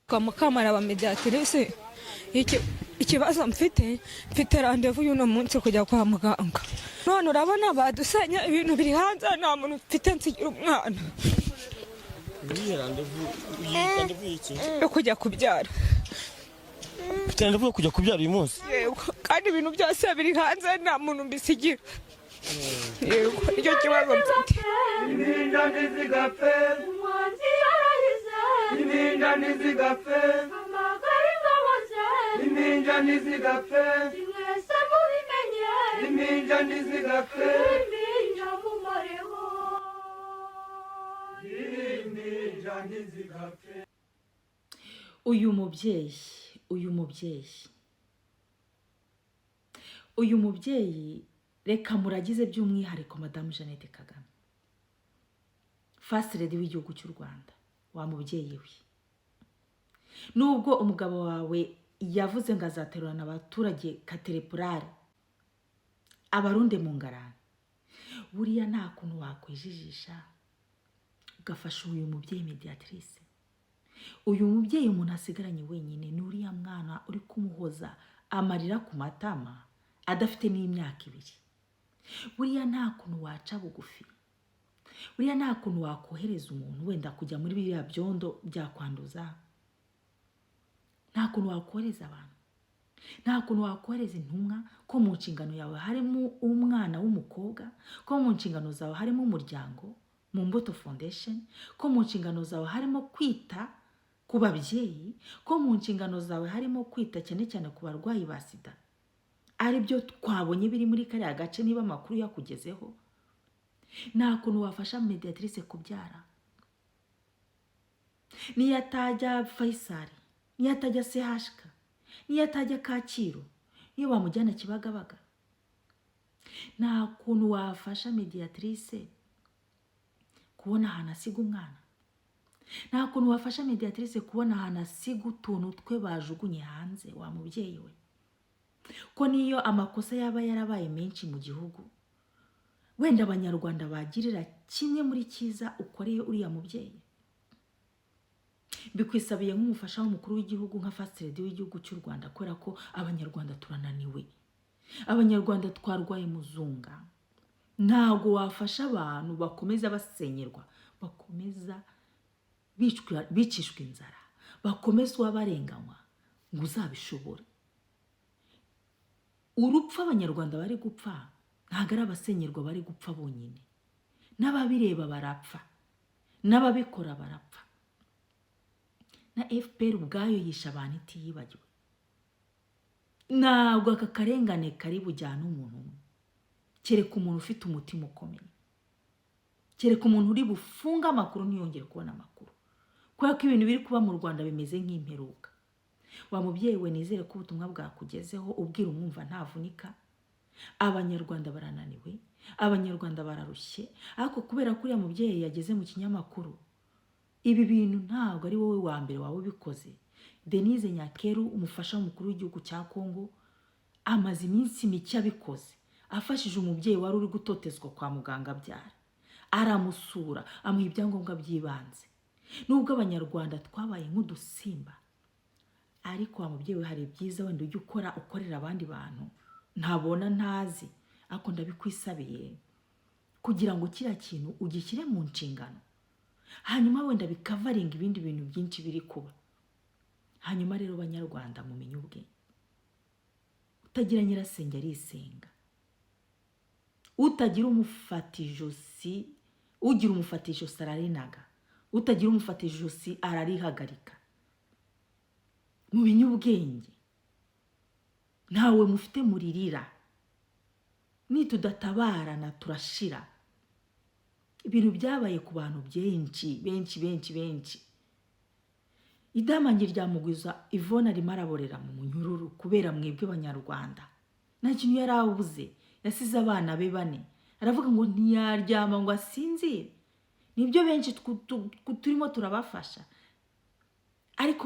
Kwa Mukamara Mediatrice, ikibazo mfite, mfite rendez-vous y'uno munsi kujya kwa muganga. None urabona badusenya, ibintu biri hanze, nta muntu mfite nsigira umwana. Niyihe rendez-vous? Iyi rendez-vous y'iki? Yo kujya kubyara. Ufite rendez-vous yo kujya kubyara uyu munsi? Yego, kandi ibintu byose biri hanze, nta muntu mbisigira. Yego, nicyo kibazo mfite. Impinja ntizigapfe. Umwanzi yarahize. Impinja ntizigapfe. Amagara ingabo ze. Impinja ntizigapfe. Mwese mubimenye. Impinja ntizigapfe. Impinja mumareho. Impinja ntizigapfe. Uyu mubyeyi, uyu mubyeyi, uyu mubyeyi, reka muragize by'umwihariko Madamu Jeannette Kagame, First Lady w'igihugu cy'u Rwanda. Wa mubyeyi we, nubwo umugabo wawe yavuze ngo azaterurana abaturage katerepurare abarunde mu ngarani, buriya nta kuntu wakwijijisha ugafasha uyu mubyeyi Mediatrice? Uyu mubyeyi umuntu asigaranye wenyine ni uriya mwana uri kumuhoza amarira ku matama, adafite n'imyaka 2. Buriya nta kuntu waca bugufi? Buriya nta kuntu wakohereza umuntu wenda kujya muri biriya byondo byakwanduza? Nta kuntu wakohereza abantu? Nta kuntu wakohereza intumwa, ko mu nshingano yawe harimo umwana w'umukobwa, ko mu nshingano zawe harimo umuryango mu Mbuto Foundation, ko mu nshingano zawe harimo kwita ku babyeyi, ko mu nshingano zawe harimo kwita cyane cyane ku barwayi ba SIDA, aribyo twabonye biri muri kariya gace, niba amakuru yakugezeho? Nta kuntu wafasha Mediatrice kubyara? Niyo atajya Faisal, niyo atajya CHUK, niyo atajya Kacyiru, niyo bamujyana Kibagabaga, nta kuntu wafasha Mediatrice kubona ahantu asiga umwana? Nta kuntu wafasha Mediatrice kubona ahantu asiga utuntu twe bajugunye hanze? Wa mubyeyi we, ko niyo amakosa yaba yarabaye menshi mu gihugu, wenda Abanyarwanda bagirira kimwe muri cyiza ukoreye uriya mubyeyi, bikwisabiye nk'umufasha w'umukuru w'igihugu, nka First Lady w'igihugu cy'u Rwanda, kubera ko Abanyarwanda turananiwe, Abanyarwanda twarwaye muzunga. Ntabwo wafasha abantu bakomeza basenyerwa, bakomeza bicishwa inzara, bakomezwa barenganywa, ngo uzabishobore. Urupfu Abanyarwanda bari gupfa ntabwo ari abasenyerwa bari gupfa bonyine, n'ababireba barapfa, n'ababikora barapfa. Na FPR ubwayo yishe abantu itiyibagiwe. Ntabwo aka karengane kari bujyane umuntu umwe, kereka umuntu ufite umutima ukomeye, kereka umuntu uri bufunge amakuru ntiyongere kubona amakuru, kubera ko ibintu biri kuba mu Rwanda bimeze nk'imperuka. Wa mubyeyi we, nizere ko ubutumwa bwakugezeho. Ubwira umwumva ntavunika. Abanyarwanda barananiwe, Abanyarwanda bararushye, ariko kubera ko uriya mubyeyi yageze mu kinyamakuru, ibi bintu ntabwo ari wowe wa mbere waba ubikoze. Denise Nyakeru, umufasha w'umukuru w'igihugu cya Kongo, amaze iminsi mike abikoze, afashije umubyeyi wari uri gutotezwa kwa muganga abyara, aramusura, amuha ibyangombwa by'ibanze. Nubwo Abanyarwanda twabaye nk'udusimba, ariko wa mubyeyi we, hari ibyiza wenda ujya ukora, ukorera abandi bantu ntabona, ntazi, ariko ndabikwisabiye kugira ngo kiriya kintu ugishyire mu nshingano, hanyuma wenda bikavaringa ibindi bintu byinshi biri kuba. Hanyuma rero, Banyarwanda, mumenye ubwenge. Utagira nyirasenge arisenga, utagira umufata ijosi, ugira umufata ijosi ararinaga, utagira umufata ijosi ararihagarika. Mumenye ubwenge, ntawe mufite muririra. Nitudatabarana turashira. Ibintu byabaye ku bantu benshi, benshi, benshi, benshi. Idamange rya Mugwiza Yvonne arimo araborera mu munyururu kubera mwebwe Banyarwanda. Nta kintu yari abuze, yasize abana be bane, aravuga ngo ntiyaryama ngo asinzire. Nibyo benshi turimo turabafasha, ariko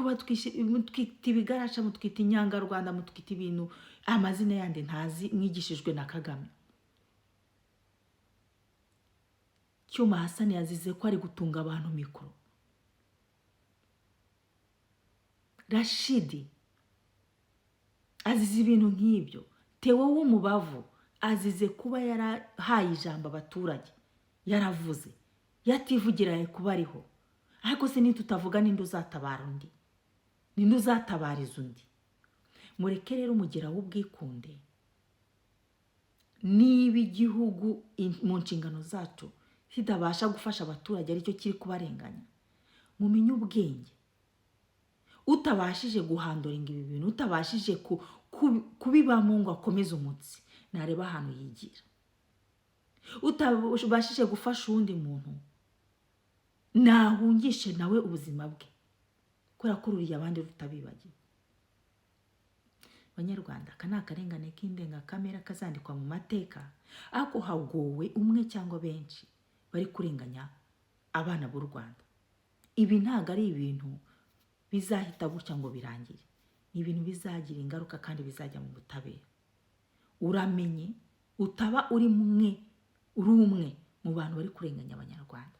mutwita ibigarasha, mutwita inyangarwanda, mutwita ibintu amazina yandi ntazi mwigishijwe na Kagame. Cyuma Hasani yazize ko ari gutunga abantu mikoro. Rashidi azize ibintu nk'ibyo. Tewo w'Umubavu azize kuba yarahaye ijambo abaturage, yaravuze, yativugira kuba ariho. Ariko se nitutavuga, ninde uzatabara undi? Ninde uzatabariza undi? Mureke rero umugera w'ubwikunde. Niba igihugu mu nshingano zacu kitabasha gufasha abaturage, aricyo kiri kubarenganya, mumenye ubwenge. Utabashije guhandoringa ibi bintu, utabashije kubibamo ngo akomeze umutsi, nareba ahantu yigira. Utabashije gufasha uwundi muntu, nahungishe nawe ubuzima bwe, kubera ko ruriya abandi rutabibagiwe. Banyarwanda, aka ni akarengane k'indengakamere kazandikwa mu mateka, ariko hagowe umwe cyangwa benshi bari kurenganya abana b'u Rwanda. Ibi ntabwo ari ibintu bizahita gutya ngo birangire, ni ibintu bizagira ingaruka kandi bizajya mu butabera. Uramenye utaba uri mwe, uri umwe mu bantu bari kurenganya Abanyarwanda.